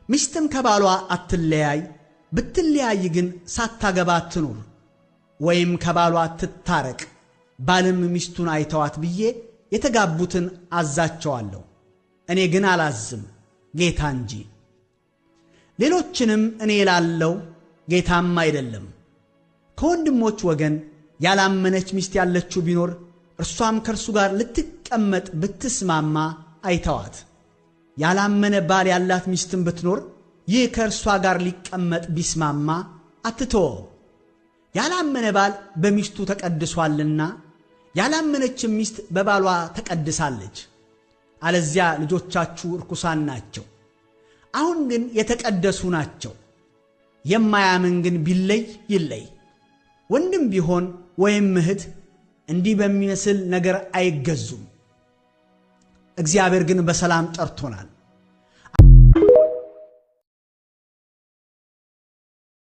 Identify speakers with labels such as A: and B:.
A: ሚስትም ከባሏ አትለያይ፣ ብትለያይ ግን ሳታገባ ትኑር፣ ወይም ከባሏ ትታረቅ። ባልም ሚስቱን አይተዋት ብዬ የተጋቡትን አዛቸዋለሁ። እኔ ግን አላዝም፣ ጌታ እንጂ። ሌሎችንም እኔ እላለሁ፣ ጌታም አይደለም። ከወንድሞች ወገን ያላመነች ሚስት ያለችው ቢኖር እርሷም ከእርሱ ጋር ልትቀመጥ ብትስማማ አይተዋት። ያላመነ ባል ያላት ሚስትም ብትኖር ይህ ከእርሷ ጋር ሊቀመጥ ቢስማማ አትተወው። ያላመነ ባል በሚስቱ ተቀድሷልና ያላመነችም ሚስት በባሏ ተቀድሳለች። አለዚያ ልጆቻችሁ ርኩሳን ናቸው፣ አሁን ግን የተቀደሱ ናቸው። የማያምን ግን ቢለይ ይለይ። ወንድም ቢሆን ወይም እህት እንዲህ በሚመስል ነገር አይገዙም። እግዚአብሔር ግን በሰላም ጠርቶናል።